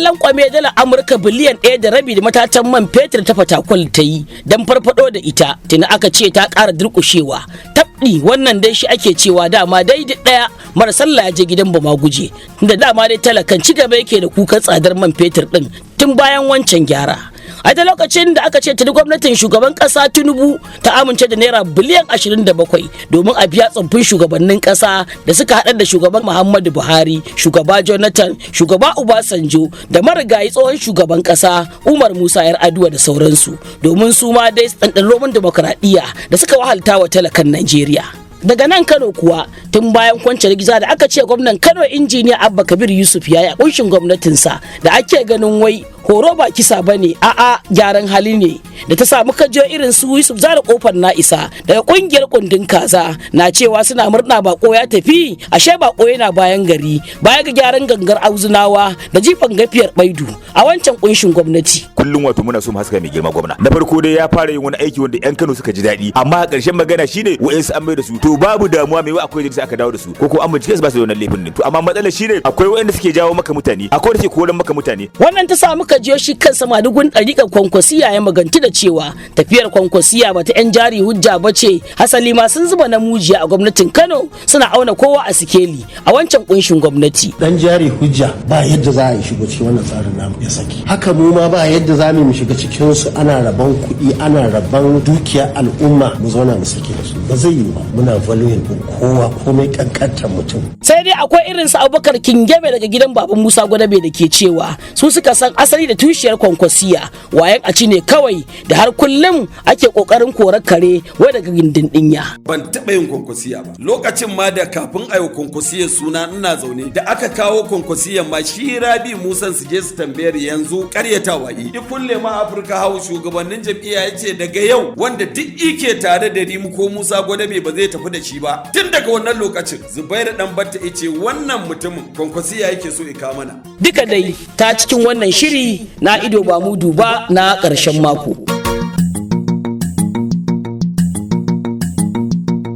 Lankwame dala Amurka biliyan 1.5 da matatan man fetur ta Fatakwal ta yi don farfado da ita, tuni aka ce ta ƙara durƙushewa. Tabɗi, wannan dai shi ake cewa dama dai duk ɗaya, mara sallah ya je gidan bama guje, tunda dama dai talakan ci gaba yake da kukan tsadar man fetur ɗin tun bayan wancan gyara. A da lokacin da aka ce tuni gwamnatin shugaban kasa Tinubu ta amince da naira biliyan 27 domin a biya tsoffin shugabannin kasa da suka haɗar da shugaban Muhammadu Buhari, shugaba Jonathan, shugaba Obasanjo da marigayi tsohon shugaban kasa Umar Musa Yar Aduwa da sauransu, domin su ma dai ɗanɗan roman dimokuraɗiyya da suka wahalta wa talakan Najeriya. Daga nan Kano kuwa, tun bayan kwance rigiza da aka ce gwamnan Kano Injiniya Abba Kabir Yusuf ya yi a kunshin gwamnatinsa da ake ganin wai horo ba kisa ba ne, a'a, gyaran hali ne, da ta samu kajiyo irin su Yusuf Zara Kofar Na Isa daga kungiyar Kundin Kaza na cewa suna murna bako ya tafi, ashe bako yana bayan gari, baya ga gyaran gangar auzunawa da jifan gafiyar baidu a wancan kunshin gwamnati. Kullum wato muna so mu haska mai girma gwamna. Na farko dai ya fara yin wani aiki wanda yan Kano suka ji daɗi, amma a ƙarshen magana shine wa'insu an mai da su. To babu damuwa, mai akwai da aka dawo da su ko an bincike su, ba su da wannan laifin ne. To amma matsalar shine akwai wa'inda suke jawo maka mutane, akwai wanda suke koran maka mutane. Wannan ta sa muka jiyo shi kansa madugun ɗariƙar Kwankwasiya ya magantu da cewa tafiyar Kwankwasiya ba ta 'yan jari hujja ba ce, hasali ma sun zuba na mujiya a gwamnatin Kano, suna auna kowa a sikeli a wancan kunshin gwamnati. Dan jari hujja ba yadda za a yi shigo cikin wannan tsarin namu ya saki haka, mu ma ba yadda za mu shiga cikin su, ana rabon kuɗi, ana rabon dukiyar al'umma, mu zauna mu saki da su, ba zai yi ba. Muna valuing din kowa, komai kankantar mutum. Sai dai akwai irin su Abubakar Kingebe daga gidan baban Musa Gwadabe da ke cewa su suka san asali da tushiyar Kwankwasiya, wayan a ci ne kawai da har kullum ake kokarin korar kare wai daga gindin dinya. Ban taɓa yin Kwankwasiya ba. Lokacin ma da kafin a yi Kwankwasiyar suna, ina zaune da aka kawo Kwankwasiyar ma, shi Rabi Musan su je su tambayar, yanzu karyatawa yi i kulle ma Afirka House shugabannin jam'iyya, ya ce daga yau wanda duk ike tare da Rimu ko Musa Gwadabe ba zai tafi da shi ba. Tun daga wannan lokacin Zubairu Dan Batta ya ce wannan mutumin Kwankwasiya yake so ya mana. Duka dai ta cikin wannan shiri na Ido Ba Mudu Ba na ƙarshen mako.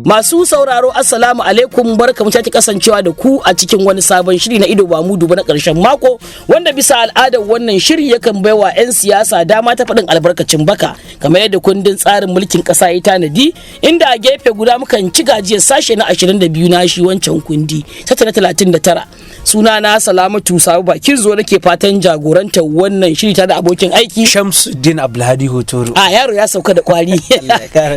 Masu sauraro, assalamu alaikum, barkamu ta kasancewa da ku a cikin wani sabon shiri na Ido Ba Mudu Ba na ƙarshen mako, wanda bisa al'adar wannan shiri yakan baiwa 'yan siyasa dama ta faɗin albarkacin baka kamar yadda kundin tsarin mulkin ƙasa ya tanadi, inda a gefe guda mukan ci gajiyar sashe na 22 na shi wancan kundi sata na 39. Suna na Salamatu Sabu Bakin Zo, nake fatan jagorantar wannan shiri ta da abokin aiki Shamsuddin Abdulhadi Hotoro. A yaro ya sauka da kwari,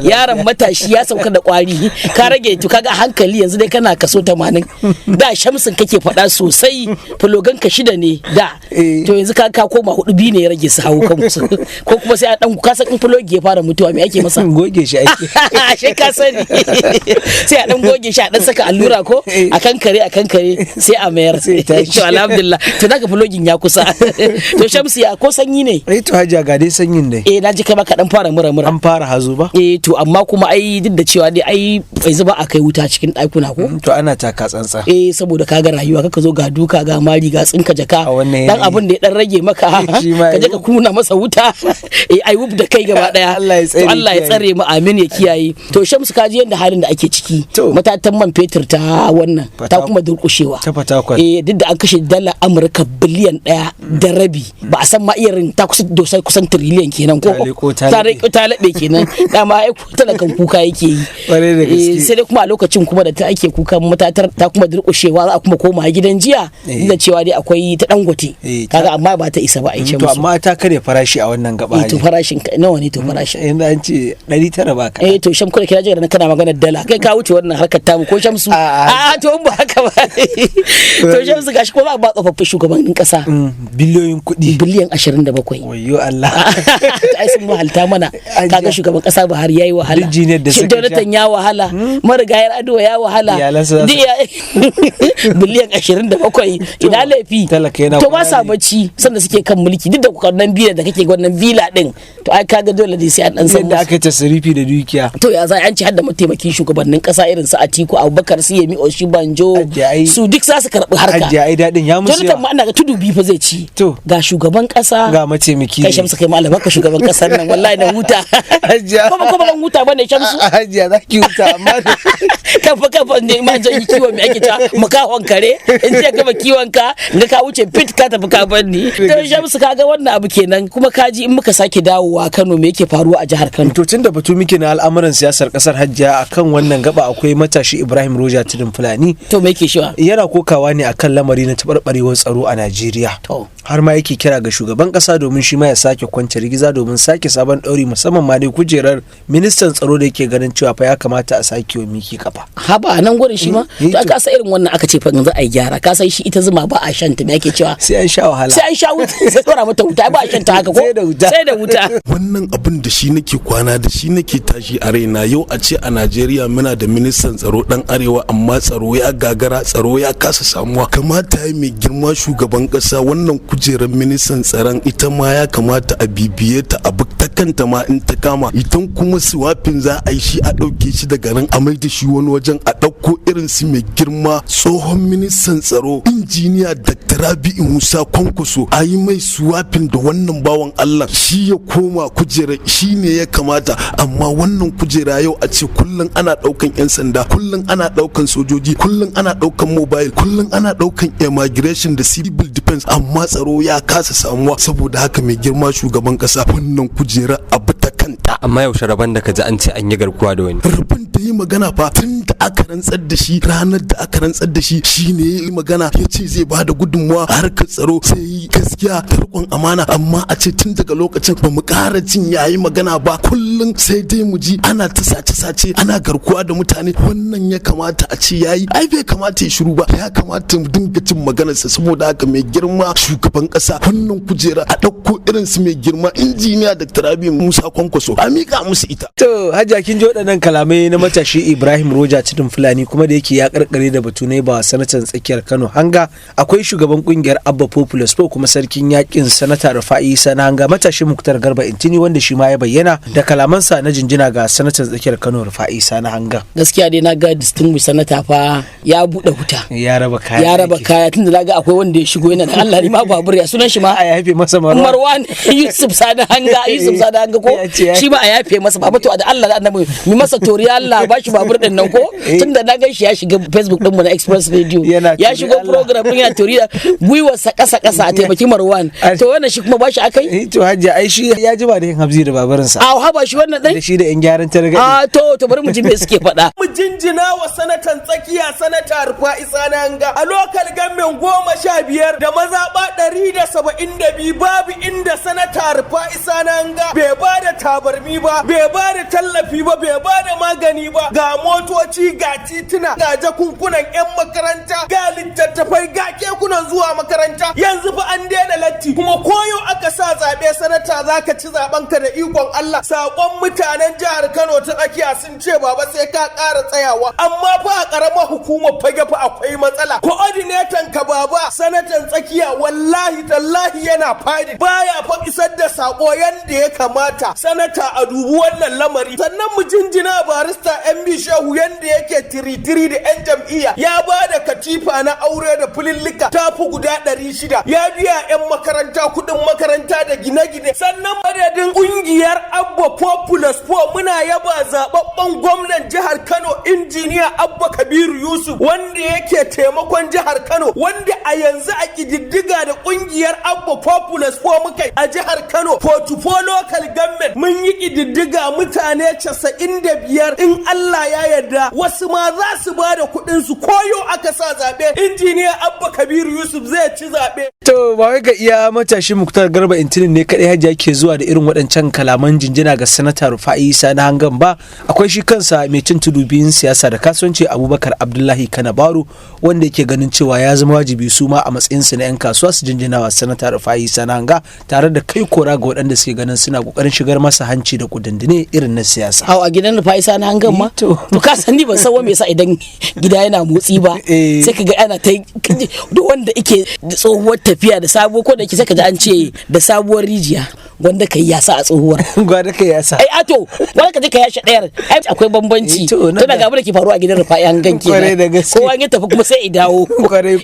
yaron matashi ya sauka da kwari. Ka rage to, kaga hankali yanzu dai kana kaso 80. Da Shamsin kake faɗa sosai, fulogan ka shida ne da, to yanzu ka koma hudu, biyu ne ya rage su hawo kansu, ko kuma sai a dan ka san in fulogi ya fara mutuwa me ake masa? Goge shi ake. Shi ka sani, sai a dan goge shi, a dan saka allura ko a kankare, a kankare, sai a mayar. To alhamdulillah, to naka fulogin ya kusa. To Shamsu, ya ko sanyi ne? Eh to Hajiya, ga dai sanyin dai. Eh, na ji kai ma ka dan fara mura mura. An fara hazo ba? Eh to, amma kuma ai duk da cewa dai ai yanzu ba a kai wuta cikin ɗakuna ko? To ana taka tsantsa. Eh, saboda kaga rayuwa kaka zo ga duka, ga mari, ga tsinka jaka, dan abin da ya dan rage maka ka je ka kuna masa wuta, eh ai wuf da kai gaba daya. Allah ya tsare. To Allah ya tsare mu, amin, ya kiyaye. To Shamsu, ka ji yanda halin da ake ciki, matatan man fetur ta wannan ta kuma durƙushewa. Ta Fatakwal. Eh, duk da an kashe dala Amurka biliyan 1.5, ba a san ma irin ta kusa dosai kusan tiriliyan kenan ko ta laɓe kenan. Dama ai talakan kuka yake yi. Sai dai kuma a lokacin kuma da ta ake kukan matatar ta kuma durƙushewa, za a kuma koma gidan jiya, da cewa dai akwai ta Dangote kaga, amma ba ta isa ba a ce musu. To amma ta karya farashi a wannan gaba. To farashin nawa ne? To farashin yanzu an ce 900 ba ka. Eh to Sham, kula kira jira kana magana dala, kai ka wuce wannan harkar tamu ko Shamsu? A to ba haka ba. To Shamsu, gashi ko za a ba tsofaffin shugabannin kasa biliyoyin kuɗi. Biliyan 27. Wayyo Allah. Ai sun wahalta mana. Kaga shugaban kasa Buhari yayi wahala, Jonathan ya wahala, marigayar Ado ya wahala, biliyan 27, ina laifi? To ba sa bacci sanda suke kan mulki, duk da wannan bila da kake wannan villa din, to ai kaga dole ne sai an dan san yadda aka tasirifi da dukiya. To ya za an ci hadda mataimakin shugabannin kasa irin su Atiku Abubakar, su Yemi Oshibanjo, su duk za su karbi harka. Hajiya, ai daɗin ya musu Jonathan yawa. ma ana ga tudu biyu fa zai ci. To. Ga shugaban kasa, Ga mataimaki. Kai Shamsu, kai malam ka shugaban kasar nan, wallahi na huta. Hajiya. Kuma ban huta bane, Shamsu. Hajiya, za ki huta amma Kafa ne ma zan yi kiwon, me ake cewa, makahon kare, in ce gama kiwon ka ga ka wuce fit ka tafi ka bar ni. To Shamsu, kaga wannan abu kenan. Kuma kaji in muka sake dawowa Kano, me yake faruwa a jihar Kano? To tun da batu muke na al'amuran siyasar kasar, Hajjiya, akan wannan gaba akwai matashi Ibrahim Roja Tudun Fulani. To, me yake shiwa? Yana kokawa ne akan lamari na taɓarɓarewar tsaro a Najeriya. To. Har ma yake kira ga shugaban ƙasa domin shi ma ya sake kwance rigiza domin sake sabon ɗauri, musamman ma dai kujerar ministan tsaro da yake ganin cewa fa ya kamata a sake wa miki kafa. Haba, nan gurin shi ma? Eh, To to. aka sa irin wannan aka ce fa yanzu ai gyara, ka san shi ita zuma ba a shanta, me ake cewa, Sai an sha wahala. sai an sha wuta, sai tsora mata wuta, ba a shanta haka ko? Sai da wuta. Sai da wuta. Wannan abin da shi nake kwana, da shi nake tashi a raina. Yau a ce a Najeriya muna da ministan tsaro dan arewa, amma tsaro ya gagara, tsaro ya kasa samuwa. Kamata ya mai girma shugaban kasa, wannan kujerar ministan tsaron ita ma ya kamata a bibiye ta, a ta kanta ma in ta kama. Idan kuma swapping za a yi shi, a ɗauke shi daga nan a mai da shi wani wajen, a ɗauko irin su mai girma tsohon ministan tsaro Injiniya Dr. Rabi'u Musa Kwankwaso, a yi mai swapping da wannan bawan Allah, shi ya koma kujera, shi ne ya kamata. Amma wannan kujera yau a ce kullum ana ɗaukan 'yan sanda, kullum ana ɗaukan sojoji, kullum ana ɗaukan mobile, kullum ana ɗaukan immigration da civil defense, amma tsaro ya kasa samuwa. Saboda haka, mai girma shugaban kasa, wannan kujera abu ta kanta. Amma yaushe rabon da ka ji an ce an yi garkuwa da wani? Rabin da yi magana fa, tun da aka rantsar da shi, ranar da aka rantsar da shi shine ya yi magana, ya ce zai ba da gudunmuwa a harkar tsaro, sai yi gaskiya da riƙon amana. Amma a ce tun daga lokacin ba mu ƙara jin ya yi magana ba. Kullum sai dai mu ji ana ta sace-sace, ana garkuwa da mutane. Wannan ya kamata a ce ya yi, ai bai kamata ya shiru ba, ya kamata mu dinga jin maganarsa. Saboda haka, mai girma shugaban ƙasa, wannan kujera a ɗauko irin su mai girma Injiniya Dr. Rabi Musa Kwankwaso, a miƙa musu ita. To Hajiya, kin ji waɗannan kalamai na matashi Ibrahim Roja Tudun Fulani. Kuma da yake ya karkare da batu ne ba sanatan tsakiyar Kano Hanga, akwai shugaban kungiyar Abba Populous ko kuma sarkin yakin Sanata Rufa'i Isa na Hanga, matashi Muktar Garba Intini, wanda shi ma ya bayyana da kalamansa na jinjina ga sanatan tsakiyar Kano Rufa'i Isa na Hanga. Gaskiya dai na ga distinguished sanata fa ya buɗe wuta. Ya raba kaya. Ya raba aiki. kaya, tunda na ga akwai wanda ya shigo yana da Allah ne ma babur, ya sunan shi ma? A yafe masa Marwan. Marwan Yusuf Sani Hanga, Yusuf Sani Hanga ko? Ya ce ya- Shi ma a yafe masa baba. To da Allah da Annabi mi masa tori, Allah ba shi babur din nan ko, tunda na gan shi ya shiga Facebook din mu na Express Radio, Yana ya tori shigo Allah. program din yana tori gwiwar sa kasa kasa, a taimaki Marwan. To wannan shi kuma ba shi akai. Eh, to Hajiya, ai shi ya jima da yin habzi da babarinsa. A haba, shi wannan Da din shi da yan gyaran targaɗe. A to bari mu ji me suke faɗa. Mu jinjina wa sanatan tsakiya, Sanata Rufa'i Sananga, a lokal gamin 15 da mazaɓa 172, babu inda Sanata Rufa'i Sananga bai ba da tabarmi ba, bai ba da tallafi ba, bai ba da magani ba. Ga motoci, ga tituna, ga jakunkunan 'yan makaranta, ga littattafai, ga kekunan zuwa makaranta. Yanzu fa an daina latti, kuma koyo aka sa zaɓe, sanata zaka ci zaɓen ka da ikon Allah. Saƙon mutanen jihar Kano ta tsakiya sun ce baba sai ka ƙara tsayawa. Amma fa a ƙaramar hukumar Fage fa akwai matsala. Coordinator ka baba sanatan tsakiya, wallahi tallahi yana fadi, baya fa isar da sako yanda ya kamata. Sanata, a dubi wannan lamari. Sannan mu jinjina Barista MB Shehu yanda yake tiritiri da yan jam'iyya, ya ba da katifa na aure da fulillika tafi guda 600, ya biya yan makaranta kuɗin makaranta da gine-gine. Sannan madadin ƙungiyar Abba Populous 4, muna yaba zababben gwamnan jihar Kano, Injiniya Abba Kabiru Yusuf, wanda yake taimakon jihar Kano, wanda a yanzu a ƙididdiga da ƙungiyar Abba Populous 4 muka yi a jihar Kano 44 local government, mun yi ƙididdiga mutane 95. In Allah ya yarda, wasu ma za su ba da kuɗin su. Koyo aka sa zaɓe, Injiniya Abba Kabiru Yusuf zai ci zaɓe. To ba wai ga iya matashi Muktar Garba Intinin ne kaɗai, Hajiya, ke zuwa da irin waɗancan kalaman jinjina ga Sanata Rufa'i Isa na Hangan ba, akwai shi kansa mai cin tudu biyun siyasa da kasuwanci Abubakar Abdullahi Kanabaru, wanda yake ganin cewa ya zama wajibi su ma a matsayinsu na 'yan kasuwa su jinjina wa Sanata Rufa'i Isa na Hanga, tare da kai kora ga waɗanda suke ganin suna ƙoƙarin shigar masa hanci da kudindine irin na siyasa. Hau, a gidan Rufa'i Sani Hangan ma? To. To ka san ni ban san wa me yasa idan gida yana motsi ba Eh. sai kaga ana ta duk wanda yake da tsohuwar tafiya da sabo, ko da yake sai kaji an ce da sabuwar rijiya. Gwanda kai yasa a tsohuwar. Gwanda kai yasa. Ai ato, gwanda ka je ka yashe ɗayar. Ai akwai bambanci. To daga abin da ke faruwa a gidan Rufa'i an ganke. Kwarai da gaske. Kowa ya tafi kuma sai i dawo.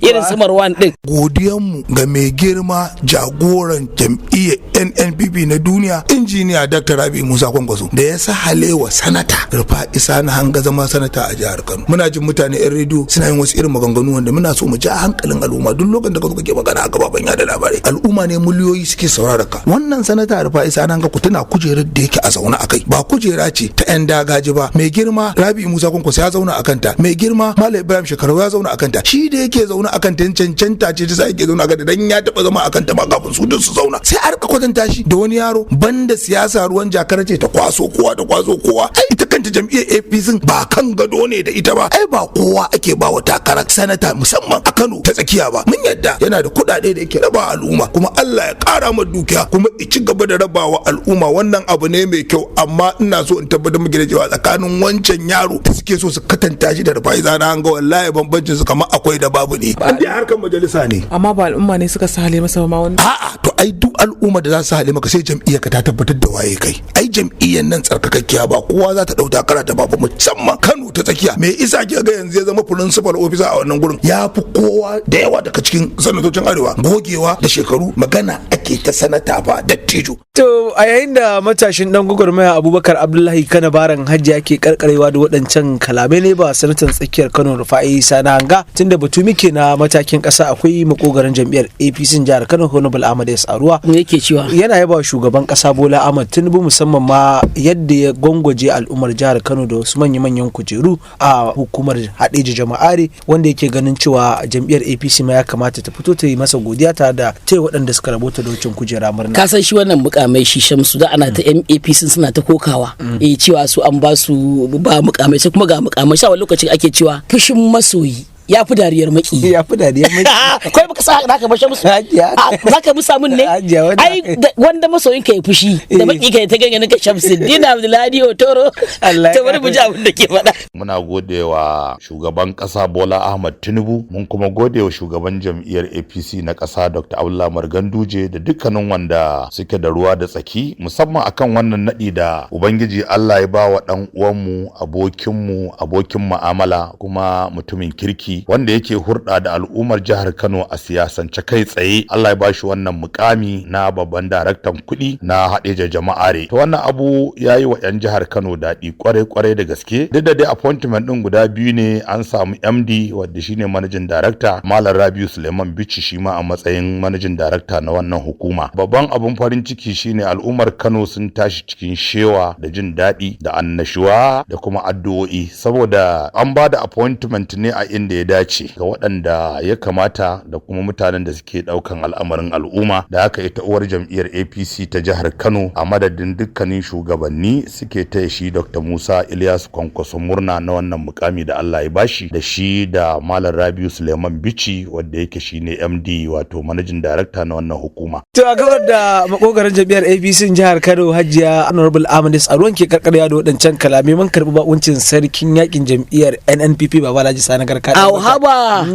Irin su Marwan din. Godiyanmu ga mai girma jagoran jam'iyyar NNPP na duniya, injiniya Dr. Rabi Musa Kwankwaso, da ya sa halewa sanata Rufa'i Sani Hanga zama sanata a jihar Kano. Muna jin mutane 'yan rediyo suna yin wasu irin maganganu wanda muna so mu ja hankalin al'umma. Duk lokacin da ka zo kake magana a gababan yada labarai, al'umma ne miliyoyi suke saurara ka. Wannan sanata Rufa'i Sani Hanga, ku tuna kujerar da yake a zaune a kai ba kujera ce ta 'yan dagaji ba. Mai girma Rabi Musa Kwankwaso ya zauna a kanta, mai girma Malam Ibrahim Shekarau ya zauna a kanta. Shi da yake zaune a kanta cancanta ce ta sa yake zaune a kanta, dan ya taba zama a kanta ma kafin su duk su zauna. Sai a rika kwatanta shi da wani yaro banda siyasa ruwan jakar ce ta kwaso kowa ta kwaso kowa. Ai ita kanta jam'iyyar APC ba kan gado ne da ita ba. Ai ba kowa ake ba wa takarar sanata musamman a Kano ta tsakiya ba. Mun yadda yana da kuɗaɗe da yake raba al'umma, kuma Allah ya ƙara ma dukiya kuma ya ci gaba da rabawa al'umma. Wannan abu ne mai kyau, amma ina so in tabbatar miki da cewa tsakanin wancan yaro da suke so su katanta shi da Rufa'i Sani Hanga, wallahi bambancin su kamar akwai da babu ne. An dai harkar majalisa ne. Amma ba al'umma ne suka sahale masa ba ma wani. A'a, to ai duk al'umma da za su hale maka sai jam'iyyar ka ta tabbatar da waye kai. Ai jam'iyyar nan tsarkakakkiya ba kowa za ta dau takara ta ba, musamman Kano ta tsakiya. Me isa kika ga yanzu ya zama principal officer a wannan gurin? Ya fi kowa da yawa daga cikin sanatocin arewa gogewa da shekaru. Magana ake ta sanata ba dattijo. To a yayin da matashin dan gwagwarmaya Abubakar Abdullahi Kana Baran Hajji ke karkarewa da waɗancan kalamai ne ba sanatan tsakiyar Kano Rufa'i Sani Hanga, tunda batu muke na matakin ƙasa, akwai makogaran jam'iyyar APC jihar Kano Honorable Ahmad S. Aruwa. Me yake cewa? Yana yaba shugaban ƙasa Bola Ahmad Tinubu, musamman ma yadda ya gwangwaje al'ummar jihar Kano da wasu manya-manyan kujeru a hukumar Hadeja Jama'are, wanda yake ganin cewa jam'iyyar APC ma ya kamata ta fito ta yi masa godiya tare da taya waɗanda suka rabota da wancan kujera murna. Ka san shi wannan mukamai shi Shamsu da ana ta MAP sun suna ta kokawa eh cewa su an ba su ba mukamai, sai kuma ga mukamai. Sha wani lokacin ake cewa fushin masoyi ya fi dariyar maki. Ya fi dariyar maki. Kai baka sa haka ba Shamsu? Za ka musa mun ne? Ai wanda masoyin ka ya fushi da maki ka ta ganganin ka. Shamsu Dina Abdullahi Otoro. Ta wani buji abin da ke faɗa. Muna godewa shugaban ƙasa Bola Ahmad Tinubu, mun kuma godewa shugaban jam'iyyar APC na ƙasa Dr. Abdullahi Umar Ganduje da dukkanin wanda suke da ruwa da tsaki, musamman akan wannan naɗi da Ubangiji Allah ya ba wa ɗan uwanmu, abokinmu, abokin mu'amala, kuma mutumin kirki wanda yake hurɗa da al'ummar jihar Kano a siyasance kai tsaye. Allah ya bashi wannan mukami na babban daraktan kuɗi na Hadeja Jama'are. To wannan abu ya yi wa 'yan jihar Kano daɗi kwarai kwarai da gaske. Duk da dai appointment ɗin guda biyu ne, an samu MD wanda shine managing director, Malam Rabiu Suleiman Bichi, shi ma a matsayin managing director na wannan hukuma. Babban abun farin ciki shine al'ummar Kano sun tashi cikin shewa da jin daɗi da annashuwa da kuma addu'o'i, saboda an ba da appointment ne a inda ya dace ga waɗanda ya kamata da kuma mutanen da suke ɗaukan al'amarin al'umma. Da haka ita uwar jam'iyyar APC ta jihar Kano a madadin dukkanin shugabanni suke taya shi Dr. Musa Ilyasu Kwankwaso murna na wannan mukami da Allah ya bashi, da shi da Malam Rabiu Suleiman Bichi wanda yake shine MD wato managing director na wannan hukuma. To a gabar da makogaran jam'iyyar APC jihar Kano Hajiya Honorable Ahmad Aruwan ke karkarya da waɗancan kalamai, mun karɓi bakuncin sarkin yakin jam'iyyar NNPP Baba Alhaji Sani Garka. Au haba.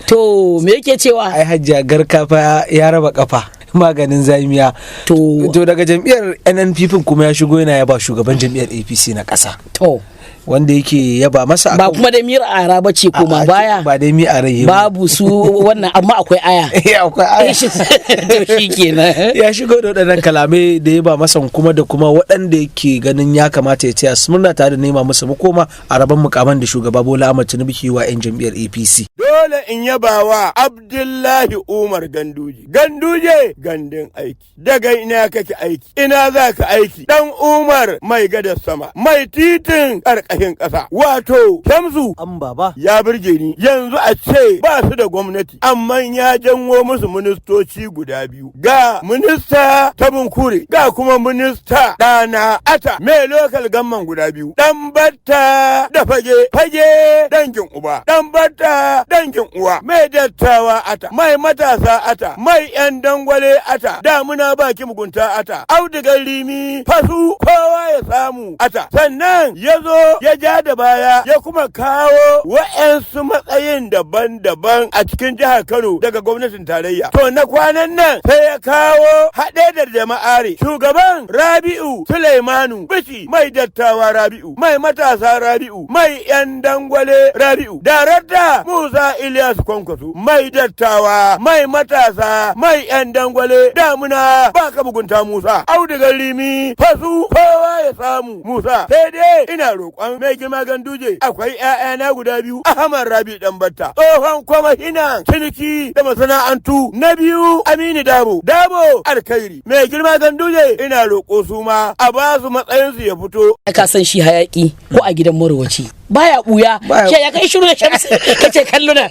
To me yake cewa? Ai Hajiya Garka fa ya raba kafa. Maganin zamiya. To daga jam'iyyar NNPP kuma ya shigo yana yaba shugaban jam'iyyar APC na ƙasa. To wanda yake yaba masa. Ba kuma dai miyar ara ba ce koma baya. Ba dai mi ara yi. Babu su wannan, amma akwai aya. Akwai aya. To shikenan. Ya shigo da waɗannan kalamai da yaba masa kuma da kuma waɗanda yake ganin ya kamata ya taya su murna tare da nema musu makoma a rabon mukaman da shugaba Bola Ahmed Tinubu ke wa 'yan jam'iyyar APC. Dole in yaba wa Abdullahi Umar Ganduje. Ganduje gandun aiki. Daga ina kake aiki? Ina za ka aiki? Dan Umar mai gadar sama, mai titin ƙarƙashin ƙasa. Wato, Shamsu. An baba. Ya burge ni. Yanzu a ce ba su da gwamnati, amma ya janwo musu ministoci guda biyu. Ga minista ta Bunkure, ga kuma minista ɗana Ata, mai lokal gamman guda biyu. Ɗan batta da fage, fage dangin uba, ɗan batta dangin uwa, mai dattawa ata, mai matasa ata, mai 'yan dangwale ata, damuna baki mugunta ata, audigar rimi fasu kowa ya samu ata. Sannan ya zo kawo ya ja da baya ya kuma kawo wa'yansu matsayin daban-daban a cikin jihar Kano daga gwamnatin tarayya. To na kwanan nan sai ya kawo haɗe da jama'are shugaban Rabi'u Sulaimanu Bishi, mai dattawa Rabi'u, mai matasa Rabi'u, mai 'yan dangwale Rabi'u, darakta Musa Ilyas Kwankwaso, mai dattawa, mai matasa, mai 'yan dangwale, damuna ba ka mugunta Musa, audigar limi fasu kowa ya samu Musa. Sai dai ina roƙon mai girma Ganduje, akwai 'ya'yana guda biyu, Ahmad Rabi Danbatta, tsohon kwamishinan ciniki da masana'antu, na biyu Aminu Dabo, Dabo Alkhairi. Mai girma Ganduje, ina roƙo su ma a ba su matsayinsu ya fito. Ka san shi hayaki ko a gidan marowaci baya buya, shi ya kai shiru da shamsu kace kallo na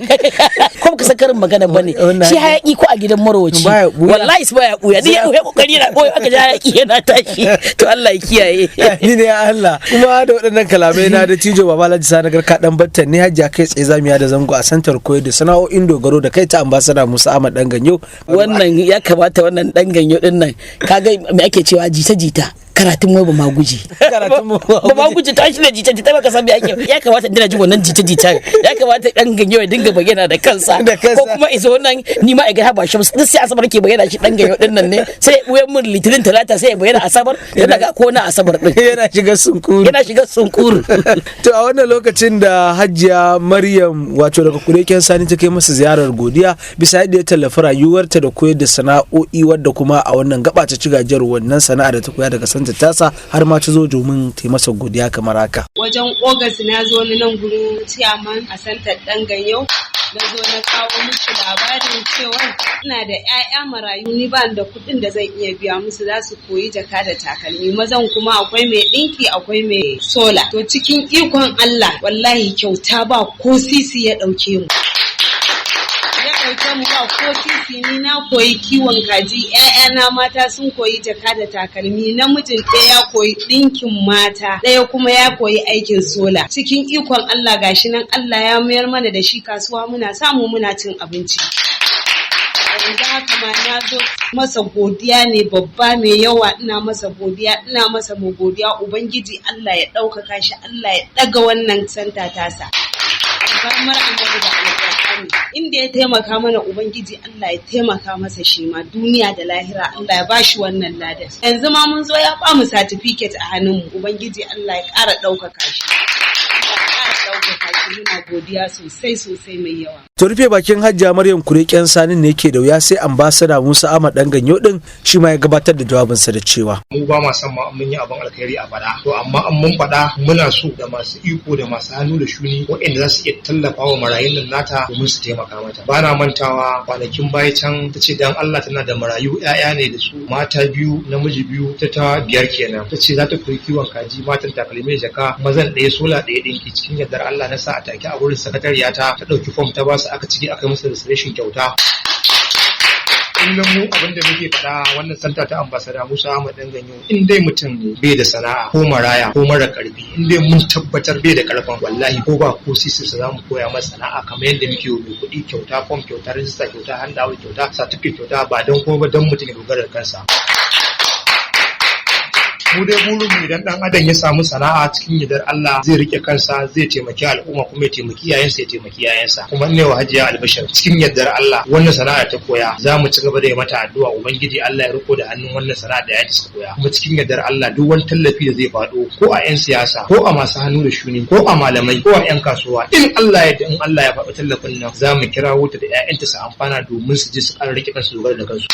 ko baka san karin magana bane. Shi hayaki ko a gidan marowaci wallahi su baya buya, ni ya kokari na boye aka ji hayaki yana tashi. To Allah ya kiyaye. Ni ne Allah. Kuma da waɗannan kalamai na da Tijo Baba Alhaji Sani Garka Dan Battan ne, Hajja, kai tsaye zamu da zango a santar koyar da sana'o'in dogaro da kai ta ambassador Musa Ahmad Dan Ganyo. Wannan ya kamata wannan Dan Ganyo din nan, kaga me ake cewa jita jita karatun wai ba ma guji, karatun ba ma guji tashi da jita jita, baka san me ake. Ya kamata dina ji wannan jita jita, ya kamata Dan Ganyo ya dinga bayyana da kansa, ko kuma iso wannan ni ma ga haba shamsu duk sai Asabar ke bayyana shi. Dan Ganyo din nan ne sai ya mun Litinin, Talata, sai ya bayyana Asabar, yana ga ko na Asabar din yana shiga sunkuru, yana shiga sunkuru. To a wannan lokacin da Hajiya Maryam, wato daga Kureken Sani, ta kai masa ziyarar godiya bisa yadda ya tallafi rayuwarta da koyar da sana'o'i, wadda kuma a wannan gaba ta ci gajiyar wannan sana'a da ta koya daga santa tasa, har ma ta zo domin ta masa godiya kamar haka. Wajen Ogas na zo ni nan gurin ciyaman a santar Dan Ganyau. Na zo na kawo mishi labarin cewa ina da 'ya'ya marayu, ni ba da kuɗin da zan iya biya musu, za su koyi jaka da takalmi. Mazan kuma akwai mai ɗinki, akwai mai sola. To cikin ikon Allah, wallahi kyauta ba ko sisi ya ɗauke mu. Ya ɗauke mu ba ko sisi. Ni na koyi kiwon kaji, ƴaƴana mata sun koyi jaka da takalmi, namijin ɗaya ya koyi ɗinkin mata, ɗaya kuma ya koyi aikin sola. Cikin ikon Allah gashi nan Allah ya mayar mana da shi kasuwa, muna samu muna cin abinci. Yanzu haka ma na zo masa godiya ne babba mai yawa. Ina masa godiya, ina masa godiya. Ubangiji Allah ya ɗaukaka shi, Allah ya ɗaga wannan santa tasa, alfarmar Annabi da Alƙur'ani. Inda ya taimaka mana, Ubangiji Allah ya taimaka masa shi ma duniya da lahira, Allah ya bashi wannan ladan. Yanzu ma mun zo ya bamu certificate a hannunmu. Ubangiji Allah ya ƙara ɗaukaka shi, ɗaukaka shi. Muna godiya sosai sosai mai yawa. To rufe bakin Hajjiya Maryam Kureken Sanin ne ke da wuya, sai ambasada Musa Ahmad Dan Ganyo din shi ma ya gabatar da jawabinsa da cewa. Mu ba ma son ma mun yi abin alkhairi a faɗa. To amma an mun faɗa, muna so da masu iko da masu hannu da shuni waɗanda za su iya tallafa wa marayun nan nata domin su taimaka mata. Ba na mantawa kwanakin baya can ta ce dan Allah tana da marayu, 'ya'ya ne da su, mata biyu, namiji biyu, ta biyar kenan. Ta ce za ta koyi kiwon kaji, matan takalmi da jaka, mazan ɗaya sola, ɗaya ɗinki. Cikin yardar Allah na sa a take a wurin sakatariya ta ɗauki fom ta ba su, aka ciki aka yi musu registration kyauta. Kullum mu abin da muke faɗa, wannan santa ta ambasada Musa Ahmad Dan Ganyo, in dai mutum ne bai da sana'a ko maraya ko mara karfi, in dai mun tabbatar bai da karfin, wallahi ko ba ko sisi za mu koya masa sana'a kamar yadda muke yi mai kuɗi kyauta, fom kyauta, rijista kyauta, handout kyauta, certificate kyauta, ba don kuma ba don mutum ya dogara da kansa. Mu dai burin mu, idan dan adam ya samu sana'a, cikin yardar Allah zai rike kansa, zai taimaki al'umma, kuma ya taimaki iyayensa, ya taimaki yayansa. Kuma ne wa Hajiya albashir, cikin yardar Allah wannan sana'a ta koya, za mu ci gaba da yi mata addu'a, Ubangiji Allah ya riko da hannun wannan sana'a da ya ta koya. Kuma cikin yardar Allah duk wani tallafi da zai faɗo, ko a 'yan siyasa, ko a masu hannu da shuni, ko a malamai, ko a 'yan kasuwa, in Allah ya in Allah ya faɗi tallafin nan, za mu kirawo ta da 'ya'yanta su amfana domin su je su ƙara rike kansu, dogara da kansu.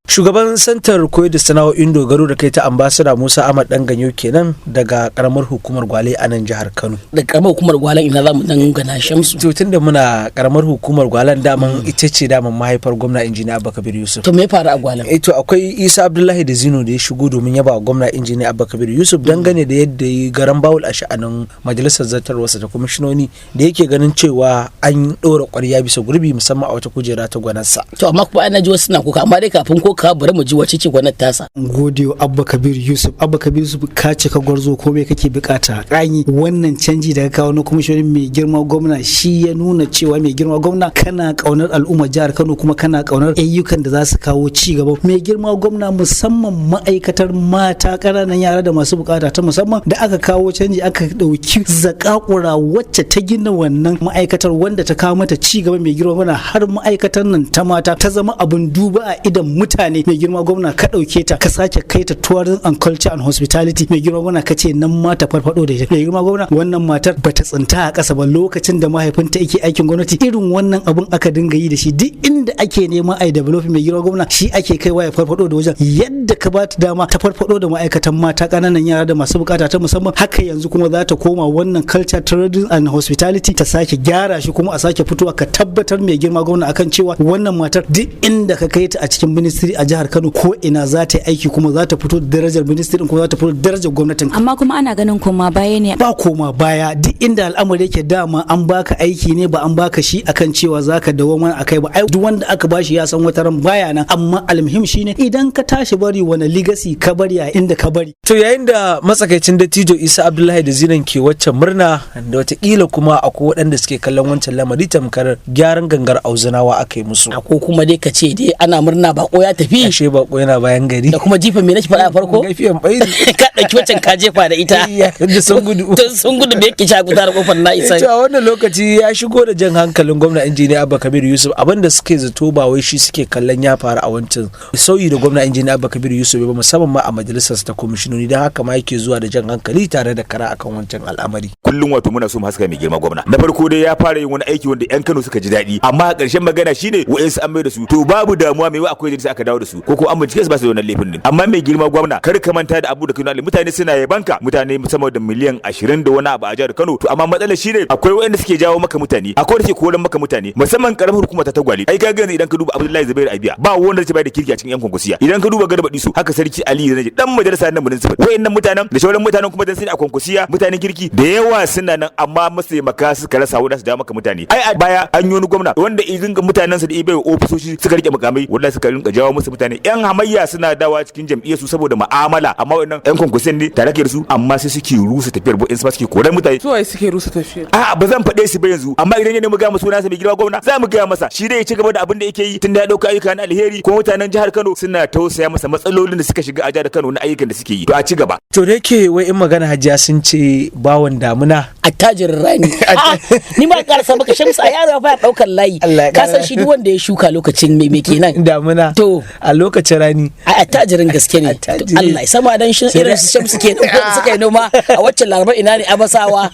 Shugaban santar koyar da sana'o'in dogaro da kai ta ambasada Musa Ahmad Dan Ganyo kenan daga karamar hukumar Gwale a nan jihar Kano. Da karamar hukumar Gwale ina za mu dangana, Shamsu? To tunda muna karamar hukumar Gwalen, daman ita ce daman mahaifar gwamna Injiniya Abba Kabir Yusuf. To me ya faru a Gwalen? Eh, to akwai Isa Abdullahi da Zino da ya shigo domin yaba wa gwamna Injiniya Abba Kabir Yusuf dangane da yadda ya garan bawul a sha'anin majalisar zartarwarsa ta kwamishinoni, da yake ganin cewa an ɗora ƙwarya bisa gurbi, musamman a wata kujera ta gwanarsa. To amma kuma ana ji wasu na kuka, amma dai kafin koka koka, bari mu ji wace ce gwanar tasa. Gode wa Abba Kabir Yusuf. Abba Kabir Yusuf, ka cika gwarzo, komai kake bukata kanyi. Wannan canji da ka kawo na kwamishinan, mai girma gwamna, shi ya nuna cewa mai girma gwamna kana kaunar al'ummar jihar Kano, kuma kana kaunar ayyukan da za su kawo ci gaba. Mai girma gwamna, musamman ma'aikatar mata, ƙananan yara da masu bukata ta musamman, da aka kawo canji aka ɗauki zakakura wacce ta gina wannan ma'aikatar, wanda ta kawo mata ci gaba, mai girma gwamna, har ma'aikatar nan ta mata ta zama abin duba a idan mutane. Mai girma gwamna, ka ɗauke ta ka sake kai ta Tourism and Culture and Hospitality. Mai girma gwamna, ka ce nan ma ta farfado da ita. Mai girma gwamna, wannan matar bata tsinta a ƙasa ba. Lokacin da mahaifinta yake aikin gwamnati, irin wannan abun aka dinga yi da shi. Duk inda ake neman ai development, mai girma gwamna, shi ake kaiwa ya farfado da wajen. Yadda ka bata dama ta farfado da ma'aikatan mata, ƙananan yara da masu bukata ta musamman, haka yanzu kuma za ta koma wannan Culture, Tourism and Hospitality ta sake gyara shi, kuma a sake fitowa. Ka tabbatar, mai girma gwamna, akan cewa wannan matar duk inda ka kai ta a cikin ministry a jihar Kano, ko ina za ta yi aiki, kuma za ta fito da darajar ministry din, kuma za ta fito da darajar gwamnatin. Amma kuma ana ganin koma baya ne. Ba koma baya. Duk inda al'amari yake, dama an baka aiki ne, ba an baka shi akan cewa zaka dawo mana akai ba. Ai duk wanda aka bashi ya san wata ran baya nan. Amma almuhim shine, idan ka tashi bari, wani legacy ka bari a inda ka bari? To, yayin da matsakaicin dattijo Isa Abdullahi da Zinan ke waccan murna, da watakila kuma akwai waɗanda suke kallon wancan lamari tamkar gyaran gangar auzunawa aka yi musu. Ko kuma dai ka ce dai ana murna bako ya tafi. Ashe bako yana bayan gari. Da kuma jifa me nake faɗa a farko? Gafiyan bairi. Ka ɗauki wancan ka jefa da ita. Da sun gudu. Sun gudu, me yake sha guda da kofar na isa. To, a wannan lokaci ya shigo da jan hankalin gwamna Injiniya Abba Kabir Yusuf. Abinda suke zato ba wai shi suke kallon ya faru a wancan sauyi da gwamna Injiniya Abba Kabir Yusuf ba, musamman ma a majalisar ta kwamishinoni. Don haka ma yake zuwa da jan hankali tare da kara akan wancan al'amari. Kullum wato muna so mu haska mai girma gwamna. Na farko dai ya fara yin wani aiki wanda yan Kano suka ji daɗi, amma a ƙarshen magana shine wa'insu an mai da su. To, babu damuwa, mai akwai da aka dawo da su, ko an bincike su ba su da wannan laifin din. Amma mai girma gwamna, kar ka manta da abu da Kano, mutane suna yabanka, mutane sama da miliyan 20 da wani abu a jihar Kano. To, amma matsalar shine akwai wa'inda suke jawo maka mutane, akwai wanda suke koran maka mutane, musamman karamar hukumar ta Tagwale. Ai ka gani, idan ka duba Abdullahi Zubairu Abiya, ba wanda zai bayar da kirki a cikin yan kwankwasiya. Idan ka duba Garba Disu, haka Sarki Ali Zanaji dan majalisa nan municipal, wa'innan mutanen da sauran mutanen kuma dan sun a kwankwasiya, mutanen kirki da yawa suna nan, amma mataimaka suka rasa wanda su jawo maka mutane. Ai a baya an yi wani gwamna wanda izin ga mutanen sa da ibai ofisoshi suka rike mukamai, wallahi suka rinka jawo musu mutane. Yan hamayya suna dawa cikin jam'iyyar su saboda mu'amala, amma wannan yan kwankwasiyan ne tare da su, amma sai suke rusa tafiyar bo in su suke koran mutane. Su waye suke rusa tafiyar? A'a, ba zan faɗe su ba yanzu, amma idan ya nemi ga mu sunansa, mai girma gwamna, za mu gaya masa. Shi dai ya ci gaba da abin da yake yi, tunda ya ɗauka ayyuka na alheri, kuma mutanen jihar Kano suna tausaya masa matsalolin da suka shiga a jihar Kano na ayyukan da suke yi. To, a ci gaba. To, da yake wai in magana hajiya sun ce bawon damuna attajirin rani. A'a, ni ma karasa maka Shamsu, a yaro ya fara daukar layi. Ka san shi duk wanda ya shuka lokacin me kenan? Damuna. To, a lokacin rani. Ai attajirin gaske ne. To, Allah ya sama dan shi irin su Shamsu kenan ko suka yi noma a waccan Laraba, ina ne, Abasawa.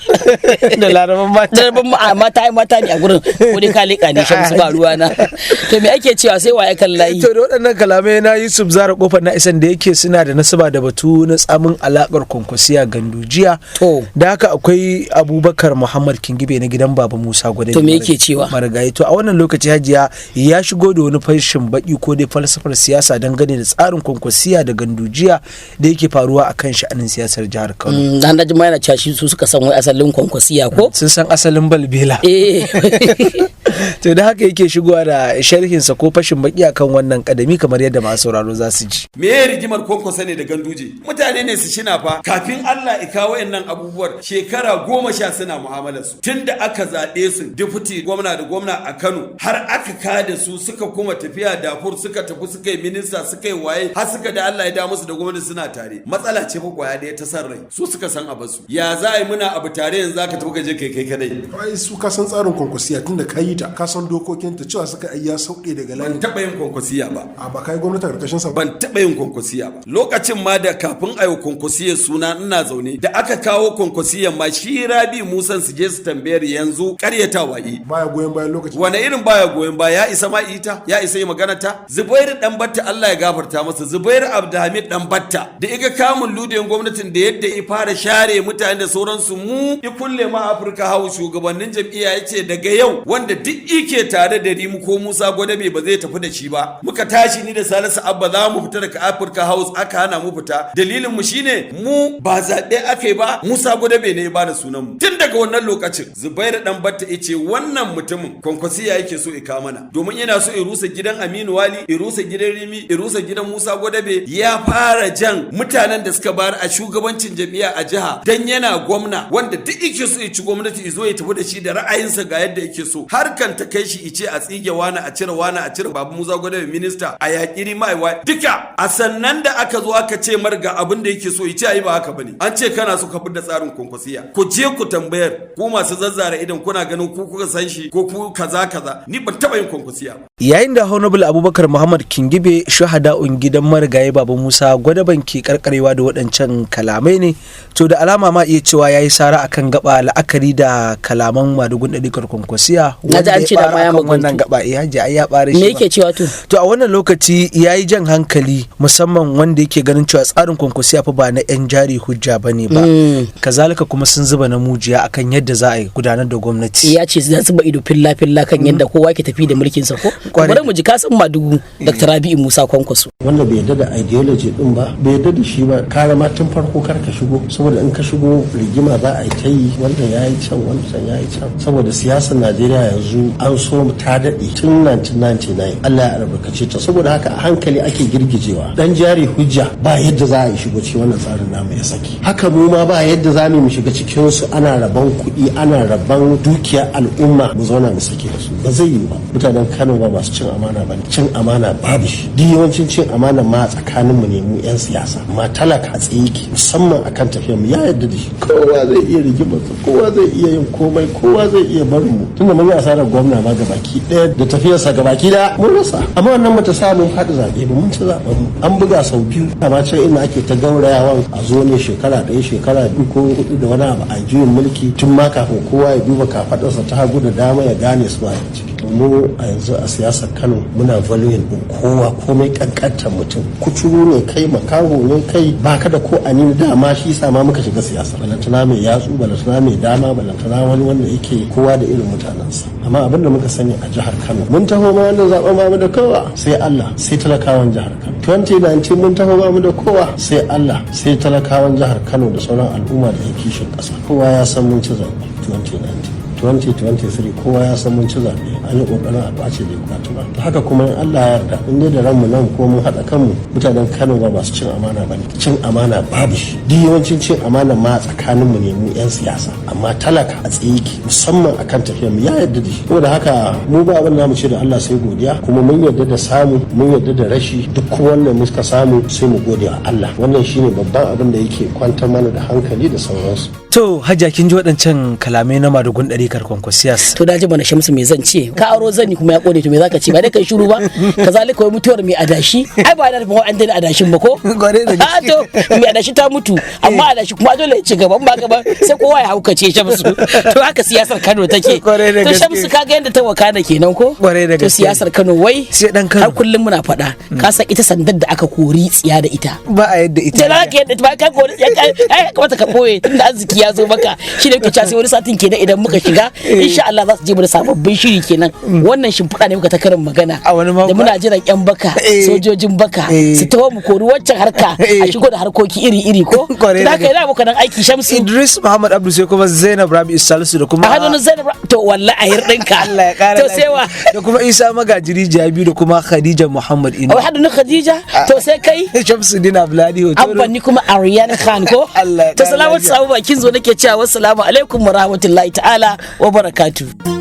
Da Laraban mata. Laraban mata, ai mata ne a gurin. Ko dai ka leka ne Shamsu, ba ruwa na. To, me ake cewa, sai waye kan layi? To, da waɗannan kalamai na Yusuf Zara Kofar na isan da yake suna da nasaba da batu na tsamin alakar kwankwasiya gandujiya. To, da haka akwai Abubakar Muhammad Kingibe na gidan Baba Musa Gwade. To, me yake cewa? Marigayi. To, a wannan lokaci hajiya ya shigo da wani fashin baki ko dai falsafar siyasa dangane da tsarin kwankwasiya da gandujiya da yake faruwa a kan sha'anin siyasar jihar Kano. Dan da jima yana cewa shi su suka san wai asalin kwankwasiya ko? Sun san asalin balbela. Eh. To, da haka yake shigowa da sharhinsa ko fashin baki akan wannan kadami, kamar yadda masu sauraro za su ji. Me ya rigimar kwankwasa ne da ganduje? Mutane ne su shina fa kafin Allah ya kawo wayannan abubuwar shekara 10 suna mu'amalar su. Tunda aka zaɓe su deputy gwamna da gwamna a Kano, har aka kada su, suka kuma tafiya Dafur, suka tafi suka yi minista, suka yi waye, har suka da Allah ya da musu da gwamnati suna tare. Matsala ce fa kwaya ɗaya ta san rai. Su suka san abu su. Ya za a yi muna abu tare, yanzu zaka tafi ka je kai kai kadai? Ai su ka san tsarin kwankwasiya, tunda ka yi ta, ka san dokokin ta, cewa suka ai ya sauke daga layin. Ban taɓa yin kwankwasiya ba. A ba kai gwamnati a karkashin sa. Ban taɓa yin kwankwasiya ba. Lokacin ma da kafin a yi kwankwasiyar suna ina zaune, da aka kawo kwankwasiyar ma shi Rabi Musan su je su tambayar yanzu, karyatawa yi. Baya goyon bayan lokacin. Wane irin baya goyon baya? Ya isa ma ita, ya isa yi magana ta. Zubairu dan Batta, Allah ya gafarta masa, Zubairu Abdulhamid dan Batta, da iga kamun ludiyan gwamnatin da yadda ya fara share mutane da sauransu, mu i kulle ma Afirka House shugabannin jam'iyya, yace daga yau wanda duk Ike tare da Rimu ko Musa Gwadabe ba zai tafi da shi ba. Muka tashi ni da Salisu Abba za mu fita daga Africa House, aka hana mu fita. Dalilin mu shine mu ba zaɓe aka yi ba, Musa Gwadabe ne ya bada sunan mu. Tun daga wannan lokacin Zubairu Dan Batta yace wannan mutumin Kwankwasiya yake so ya mana, domin yana so ya rusa gidan Aminu Wali, ya rusa gidan Rimi, ya rusa gidan Musa Gwadabe. Ya fara jan mutanen da suka bayar a shugabancin jam'iyya a jiha dan yana gwamna, wanda duk yake so ya ci gwamnati zo ya tafi da shi da ra'ayinsa ga yadda yake so. Harkan ta kai shi ice a tsige wani, a cire wani, a cire Babu Musa Gwadabe minista, a yaƙi Rimi duka. A sannan da aka zo aka ce mar ga abin da yake so, ice ayi ba haka bane. An ce kana so ka da tsarin Kwankwasiya, ku je ku tambayar ku masu zazzara idan kuna ganin ku kuka san shi ko ku kaza kaza. Ni ban taba yin Kwankwasiya ba. Yayin da Honorable Abubakar Muhammad Kingibe, shuhada'un gidan marigayi Baba Musa Gwadaban, ke karkarewa da waɗancan kalamai ne, to da alama ma iya cewa yayi sara akan gaba, la'akari da kalaman madugun ɗarikar Kwankwasiya. Na ji an ce da ma ya akan wannan gaba, eh hajji, ai ya bare shi. Me yake cewa? To to a wannan lokaci yayi jan hankali, musamman wanda yake ganin cewa tsarin Kwankwasiya fa ba na yan jari hujja bane ba. Kazalika kuma sun zuba na mujiya akan yadda za a yi gudanar da gwamnati. Ya ce za su ba ido filla filla kan yadda kowa ke tafi da mulkin sa ko. Bari mu ji kasan madugu Dr. Rabi'u Musa Kwankwaso. Wanda bai yarda da ideology din ba, bai yarda da shi ba, kare ma tun farko kar ka shigo, saboda in ka shigo rigima za a yi ta yi, wannan ya yi can, wancan ya yi can. Saboda siyasar Najeriya yanzu an so ta daɗe tun 1999, Allah ya albarkace ta. Saboda haka a hankali ake girgijewa. Dan jari hujja ba yadda za a yi shigo cikin wannan tsarin namu ya saki. Haka mu ma ba yadda za mu shiga cikin su ana rabon kuɗi, ana rabon dukiyar al'umma, mu zauna mu sake da su. Ba zai yiwu ba. Mutanen Kano ba masu cin amana ba, cin amana babu shi. Duk yawancin cin amana ma tsakanin mu ne mu yan siyasa, amma talaka a tsaye yake, musamman akan tafiyar mu, ya yarda da shi. Kowa zai iya rigimarsa, kowa zai iya yin komai, kowa zai iya barin mu, tunda mun yi asarar gwamna ma gabaki ɗaya da tafiyarsa gabaki ɗaya mun rasa. Amma wannan bata sa mun faɗi zaɓe ba, mun ci zaɓen mu. An buga sau biyu, amma can ina ake ta gaurayawan a zo ne shekara 1, shekara 2 ko 4 da wani abu a juyin mulki, tun ma kafin kowa ya duba kafaɗarsa ta hagu da dama ya gane su a ciki. Mu a yanzu a siyasar Kano muna valuing din kowa, komai kankantar mutum, kuturu ne kai, makaho ne kai, baka da ko anini, dama shi sa ma muka shiga siyasa. Balantana mai yatsu, balantana mai dama, balantana wani wanda yake kowa da irin mutanensa. Amma abin da muka sani a jihar Kano, mun taho ma wannan zaɓen ba mu da kowa sai Allah, sai talakawan jihar Kano. 2019 mun taho ba mu da kowa sai Allah, sai talakawan jihar Kano da sauran al'umma da ke kishin ƙasa. Kowa ya san mun ci zaɓe 2019. 2023 kowa ya san mun ci zaɓe, an yi ƙoƙarin a ƙwace, bai kwatu ba. Haka kuma in Allah ya yarda, in dai da ranmu nan ko mun haɗa kanmu, mutanen Kano ba masu cin amana ba ne, cin amana babu shi. Duk yawancin cin amana ma tsakanin mu ne mu yan siyasa, amma talaka a tsaye yake, musamman akan tafiyar mu, ya yarda da shi. Saboda haka mu ba abin da mu ce da Allah sai godiya, kuma mun yarda da samu, mun yarda da rashi. Duk wannan muka samu sai mu gode wa Allah. Wannan shine babban abin da yake kwantar mana da hankali da sauransu. To hajja, kin ji waɗancan kalamai na madugun ɗarikar Kwankwasiyas. To da ji mana Shamsu, me zan ce? Ka aro zani kuma ya kone, to me zaka ce? Ba dai kai shiru ba. Kazalika wai mutuwar mai adashi, ai ba na nufin wai an daina adashin ba ko? A to mai adashi ta mutu, amma adashi kuma dole ya ci gaba, in ba gaba sai kowa ya haukace, Shamsu. To haka siyasar Kano take. To Shamsu, kaga yadda ta wakana kenan ko? To siyasar Kano wai sai dan Kano. Har kullum muna faɗa, ka san ita sandar da aka kori tsiya da ita ba a yadda ita. Da ka yadda ba ka kori tsiya, ai kamata ka boye tunda arziki ya zo maka. Shi ne kuka sai wani satin kenan idan muka shiga, insha Allah za su je mu da sababbin shiri kenan. Wannan shimfiɗa ne muka ta karin magana da muna jiran yan baka, sojojin baka su taho mu kori wancan harka, a shigo da harkoki iri-iri ko da haka yana muka nan aiki, Shamsu. Idris Muhammad Abdul, sai kuma Zainab Rabi Salisu da kuma a hannun Zainab, to wallahi a hirɗinka. Allah ya kara to sai wa da kuma Isa Magajiri Jabi da kuma Khadija Muhammad Inu. A hannun Khadija, to sai kai Shamsuddin Abdulhadi Hotoro. Abban ni kuma Aryan Khan ko. Allah ya To salamatu sabu bakin zo nake cewa wassalamu alaikum wa rahmatullahi ta'ala wa barakatuh.